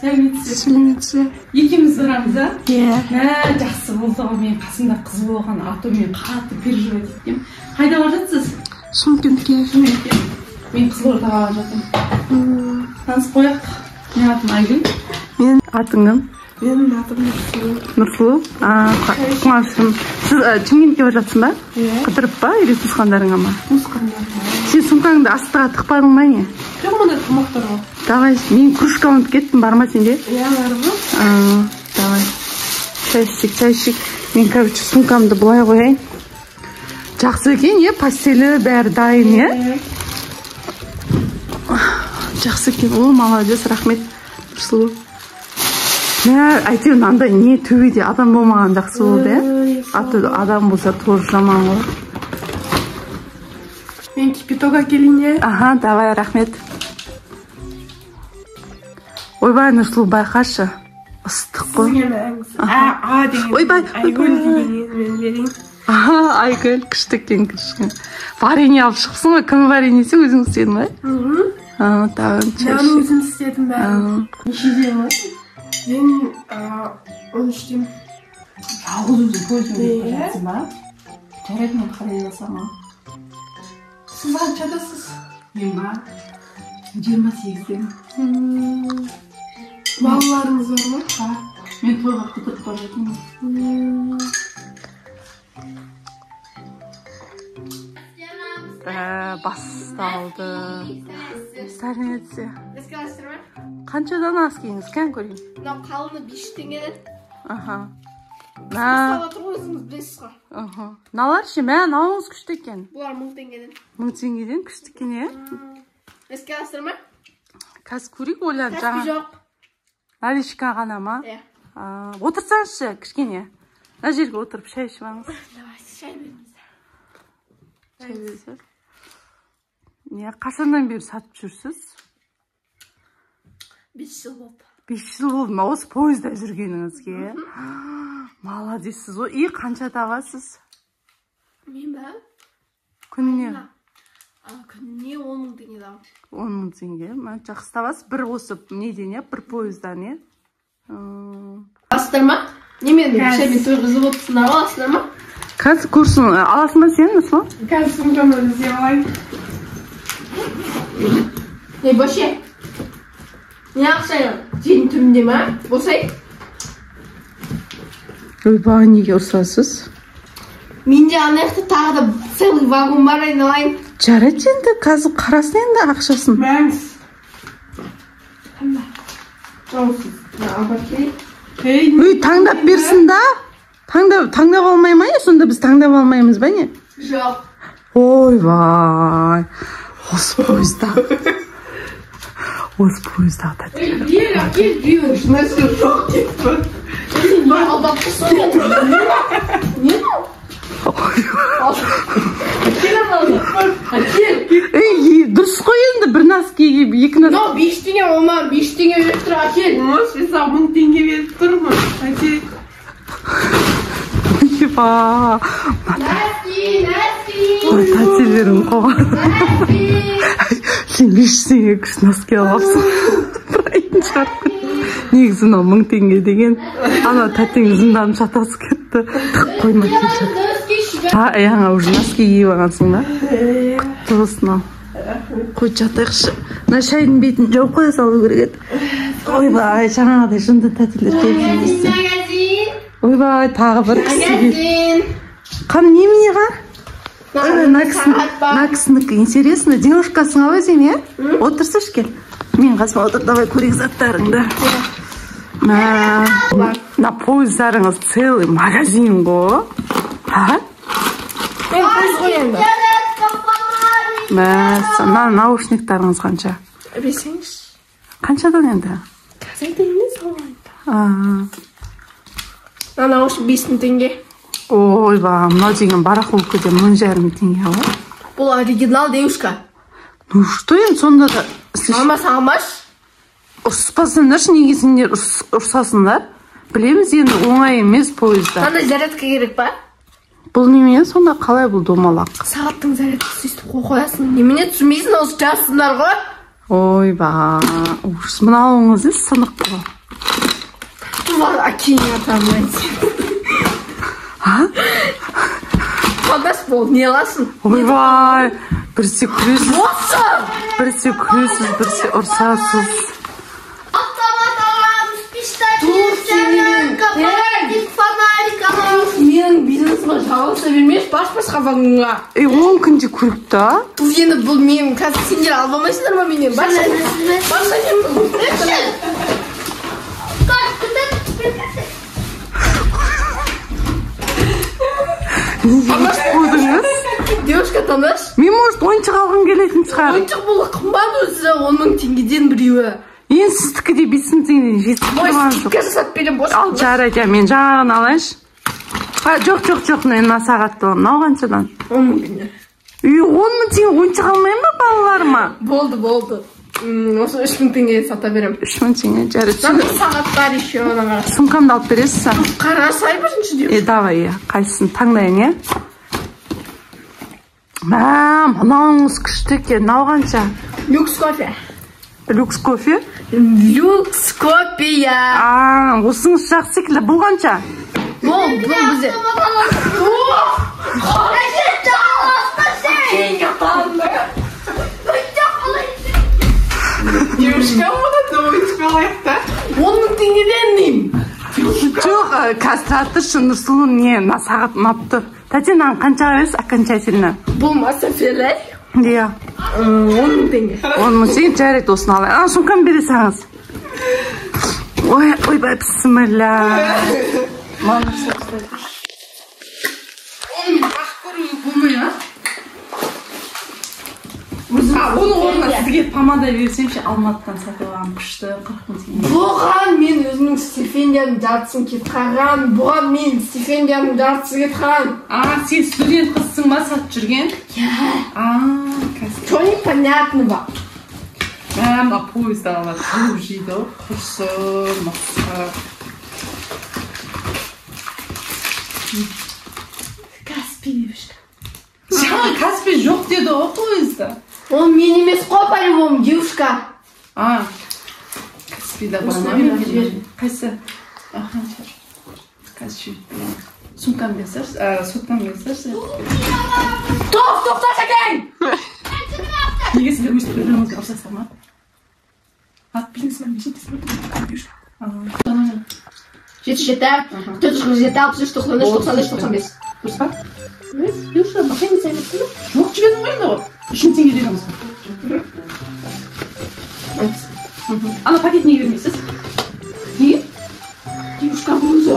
Сәлеметсіз. Сәлеметсіз. Екеуміз барамыз, а? Иә. Мә, жақсы болды ғой, мен қасымда қыз болған, а то мен қатты переживать еткем. Қайда бара жатсыз? Шымкентке. Шымкентке. Мен Қызылордаға бара жатырмын. Танысып қояйық. Менің атым Айгүл. Мен Атың кім? Менің атым Нұрсұлу. Нұрсұлу? Қуаныштымын. Сіз Шымкентке бара жатсың ба? Иә. Қыдырып па, или туысқандарыңа ма? Туысқандарыма. Сен сумкаңды астыға тықпадың ба не? Жоқ, мында тамақтар бар. Давай, мен кружка ұмытып кеттім, бар ма сенде? Иә, бар ғой. Давай. Шай ішсек, шай ішсек. Мен, короче, сумкамды былай қояйын. Жақсы екен, е, постелі бәрі дайын, е? Жақсы екен. О, молодец, рахмет, Нұрсұлу. Мә, әйтеуір мынандай не төбеде адам болмаған жақсы болды, е? А то адам болса тоже жаман ғой. Мен кипяток әкелейін, е? Аха, давай, рахмет. Ойбай, Нұрсұлу, байқашы. Ыстық қой. Сізге мәңіз. А деген. Ойбай, Айгүл ойбай. деген мен берейін. Аха, Айгүл, күшті екен, күшті. Варенье алып шықсын ғой, кім вареньесі, өзің істедің ба? А, тағы чай Мен ішейік. өзім істедім бәрін. Нешеден ғой? Мен 13-тен. Жалғыз өзің пойызбен кетіп Иә. бара жатсың ба? Жарайды, мен қарай алсам. Сіз қаншадасыз? Мен ба? 28-ден. Балаларыңыз бар ма? Бар. Мен тойға қыдырып бара жатырмын. Басталды. Сәлеметсіз. Еске ма? Қаншадан ас киіңіз? Кән көрейін. Мынау қалыңы 5 теңгеден. Аха. Ұстап отыр ғой, өзіңіз білесіз ғой. Аха. Мыналар ше, мә, мынауыңыз күшті екен. Бұлар 1000 теңгеден. 1000 теңгеден күшті екен, е? Еске ма? Қазір көрейік, ойланып Каспи жаңа. жоқ. Наличка ғана ма? Иә. Отырсаңызшы, кішкене. Мына жерге отырып шай ішіп алыңыз. Давайте шай беріңіз. Шай беріңіз. Не, қашаннан бері сатып жүрсіз? 5 жыл болды. 5 жыл болды ма осы пойызда жүргеніңізге? Молодецсіз ғой. И қанша табасыз? Мен ба? Күніне? Күніне 10 мың теңге табамын. 10 мың теңге. Мә, жақсы табасыз. Бір осы неден, е? Бір пойыздан, е? Аласыздар ма? Немен шаймен тойғызып отырсыңдар ғой, аласыздар ма? Қазір көрсін. Аласың ба сен, Нұрсұлу? Қазір сумкамды іздеп алайын. Не, бөше? Не ақша жердің түбінде ма? Босай? Ойбай, неге ұрсасыз? Менде ана жақта тағы да целый вагон бар, айналайын. Жарайды енді, қазір қарасын енді ақшасын. Мәңіз. Өй, таңдап берсін да. Таңдап алмай ма не? Сонда біз таңдап алмаймыз ба не? Жоқ. Ойбай. Осы пойызда. Осы пойызда тәтелер. Бер, әкел, бер. Нәрсе жоқ деп тұр. Сен не алдап тұрсың енді? Не мынау? Әкел ананы. Әкел. Ей, дұрыс қой енді, бір носки киіп, екі носки. Мынау 5 теңге, ома 5 теңге беріп тұр, әкел. Может, мен саған 1000 теңге беріп тұрмын. Әкел. Ойбай. Носки, носки. Ой, тәтелерім қоған. Носки. Сен 5 теңге күш носки алыпсың. Бір айттың шығарып кетті. Негізі мынау 1000 теңге деген. Ана тәтең зынданып шатасып кетті. Тық қойма келіп. Носки шүбә. А, аяғыңа уже носки киіп алғансың ба? Құтты болсын ау. Қой, жатайықшы. Мына шайдың бетін жауып қоя салу керек еді. Ойбай, жаңағыдай жынды тәтелер келіп жүрмесе. Магазин. Ойбай, тағы бір кісі келді. Магазин. Қан неменеға? Ой, Сағат бар. мына кісінікі интересно. Девушкасың ау сен, е? Отырсайшы, кел. Мен қасыма отыр, давай көрейік заттарыңды. Мә, мына пойыздарыңыз целый магазин ғой. А? Мен пойыз ғой енді. Мә, мына наушниктарыңыз қанша? Берсеңізші. Қаншадан енді? Қазір айтайын мен салайын. Мына наушник 5000 теңге. Ойбай, мынау деген барахолкада 1500 теңге ғой. Бұл оригинал девушка. Ну что енді сонда да Алмаса алмаш. Ұрыспасаңдаршы, неге сендер ұрсасыңдар? Білеміз енді оңай емес пойызда. Мынандай зарядка керек па? Бұл немене сонда, қалай бұл домалақ? Сағаттың зарядкасы өйстіп қоясың. Немене түсінбейсің, осы жассыңдар ғой. Ойбай, ужас. Мынауыңыз сынық қой. Бұлар әкеңе атамайды. А? Қандас бол, не аласың? Ойбай, бірсе күлесіз. Осы! Бірсе күлесіз, бірсе ұрсасыз. Автомат аламыз, пистолет, фонарик аламыз. Менің бизнесіме жабыса бермеші, баш басқа вагонға. Ей, 10 күнде көріп та? Бұл енді бұл менің, қазір сендер алып алмайсыңдар ма менен? Барша. Неге қойдыңыз? Девушка, таныш? Мен, может, ойыншық алғым келетін шығар. Ойыншық бұл қымбат өзі, 10 мың теңгеден біреуі. Енді сіздікі де 5 мың теңгеден жетіп Ой, тұрған жоқ. скидка жасап беремін, бос. Ал, жарайды, мен жаңағын алайыншы. Жоқ, жоқ, жоқ, мен мына сағатты аламын. Мынау қаншадан? 10 мың теңге. Үй, 10 мың теңге ойыншық алмаймын ба балаларыма? Болды, болды. Осы 3 мың теңгеге сата беремін. 3 мың теңге, жарайды. Мынандай сағаттар еще, ана қара. Сумкамды алып бересіз ба? Қарасай бірінші девушка. Е, давай, иә. Қайсысын таңдайын, иә? Мә, мынауыңыз күшті екен. Мынау қанша? Люкс кофе. Люкс кофе? Люкс кофе. А, осыңыз жақсы секілді. Бұл қанша? Бұл бізде. Девушка, оны ойыншық алайық та. 10 мың теңгеден деймін. Жоқ, қазір тұра тұршы, Нұрсұлу, не, мына сағат ұнап тұр. Тәте, мынаны қаншаға бересіз окончательно? Бұл ма София? Иә. 10 мың теңге. 10 мың теңге, жарайды, осыны алайын. Ана, сумкамды бере салыңыз. Ой, ойбай, бісміллә. Оны мен ақ көруге болмай, а? Оның орнына сізге помада берсемші, Алматыдан сатып алған күшті 40 мың теңге. Бұған мен өзімнің стипендиямның жартысын кетіп қалған. Бұған мен стипендиямның жартысы кетіп қалған. А, сен студент қызсың ба сатып жүрген? Иә. А, қазір. Что непонятного? Мә, мына поездағылар көп жейді ғой, құрсын, масқара. Каспи девушка. Жаңа Каспи жоқ деді ғой поездда. Ол мен емес қой, по-любому, девушка. А, Каспида бар ма? Қайсы? Қанша? Қазір жіберіп беремін. Сумкамды берсеңші, соткамды берсеңші. Тоқ, тоқташы әкең! Неге сіздер өстіп бір-біріңізге ұрсасыздар ма? Ат бизнесмен неше теңге? 7 7, 447, 63, 93, 93, 95. Дұрыс па? Девушка, мошенница емес пе? Жоқ, жібердің ғой енді ғой. 3 мың теңге береміз. Ана пакет неге бермейсіз? Неге? Девушка, бұл өзі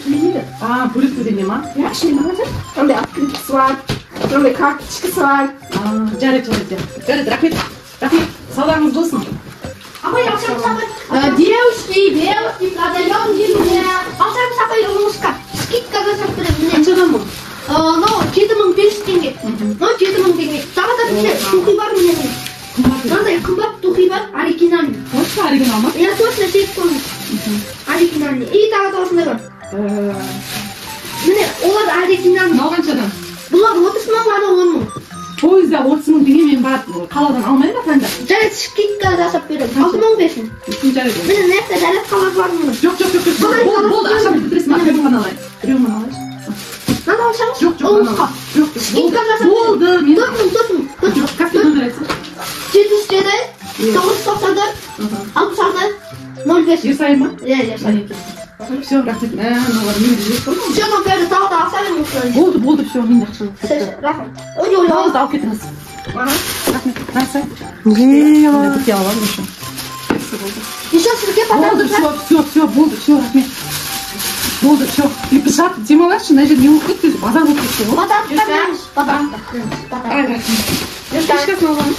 төленеді. А, бөлек төлене ма? Иә, ішінде маған мынандай открыткасы бар, мынандай карточкасы бар. Жарайды, жарайды. Жарайды, рахмет. Рахмет. Саудаңыз болсын. Апай, ақшамыз, апай. Девушки, девушки, продаем мне. Ақшамыз, апай, ұлымызға. Скидка жасап беремін. Міне. Қаншадан бұл? Мынау 7500 теңге. Мынау 7000 теңге. Тағы да бізде духи бар міне. Мынандай қымбат духи бар, оригинальный. Точно оригинал ма? Я точно сеть қоймын. Оригинальный. И тағы да осындай бар. Міне, олар оригинальный. Мынау қаншадан? Бұлар 30 мың, анау 10 мың. Поезда 30 мың теңге мен барып қаладан алмаймын ба таңда? Жарайды, скидка жасап беремін. 6500. Жарайды. Міне, мына жақта зарядкалар бар мұның. Жоқ, жоқ, жоқ, жоқ. Болды, болды, ақшамды бітіресің, мына біреуін ғана алайын. Біреуін ғана алайыншы. Мынаны алсаңыз, Жоқ, жоқ, ұлымызға. Жоқ, жоқ. Скидка жасап Болды, мен 4 мың, 4 мың, 4 мың. Жоқ, Каспи номер айтсаңшы. 707, 994, 66, 05. Ерсайын ба? Иә, Ерсайын. Все, рахмет. Мә, мыналар менде жоқ қой. Все, мынау бәрі тағы да ақша беріңіз. Болды, болды, все, менде ақша жоқ. Все, рахмет. Ой, ой, ой. Болды, алып кетіңіз. Рахмет. Рахмет. Бітке аламын еще. Еще сізге подарок. Болды, все, все, все, болды, все, рахмет. Болды, все. И бір жатып демалайықшы, мына жер не болып кетті өзі, базар болып кетті ғой. Подарок береміз, подарок береміз, подарок. Ай, рахмет. Кешкісін аламын.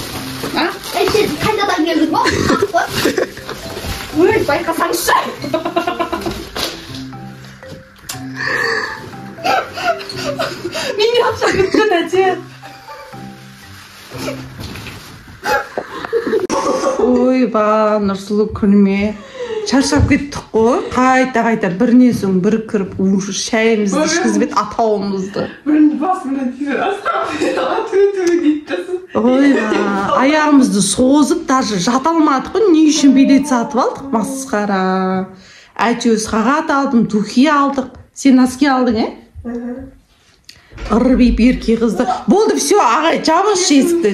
А? Ей, сен қайдадан келдің ғой? Ой, байқасаңызшы. Менде ақша бітті, тәте. Ой, Ойбай, Нұрсұлу, күлме. Шаршап кеттік қой. Қайта-қайта бірінен соң бірі кіріп, уже шайымызды ішкізбеді, атауымызды. Бірінші басымнан тиіп дейді. Ойбай, аяғымызды созып, даже жата алмадық қой. Не үшін билет сатып алдық? Масқара. Әйтеуір сағат алдым, духи алдық. Сен носки алдың, е? Ырбиып ерке қызды. Болды, все, ағай, жабыңызшы есікті.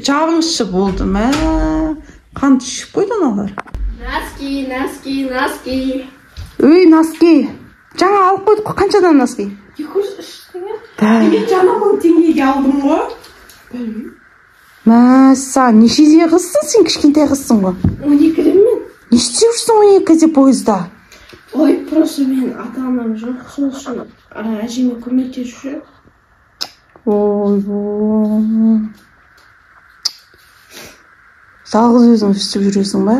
Жабыңызшы, болды. Мә, қант ішіп қойды аналар. Носки, носки, носки. Өй, носки. Жаңа алып қойдық қой, қаншадан носки? 203 теңге. Да. Мен жаңа 1000 теңгеге алдым ғой. Мәссаған, нешеде қызсың сен, кішкентай қызсың ғой. 12-де мен. Не істеп жүрсің 12-де пойызда? Ой, просто мен ата-анам жоқ, сол үшін әжеме көмектесіп жүр. Ойбой. Жалғыз өзің өстіп жүресің ба?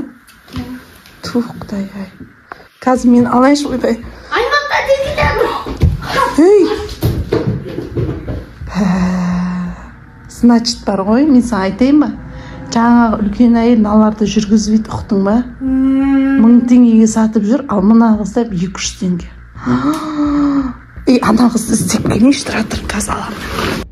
Тух, құдай ай. Қазір мен алайыншы, ойбай. Аймақта теңгелер. Ей! Пә, значит бар ғой, мен саған айтайын ба? Жаңағы үлкен әйел мыналарды жүргізіп еді, ұқтың ба? 1000 теңгеге сатып жүр, ал мына қызда 200 теңге. Ей, ана қызды іздеп келейінші, тұра тұр, қазір аламын.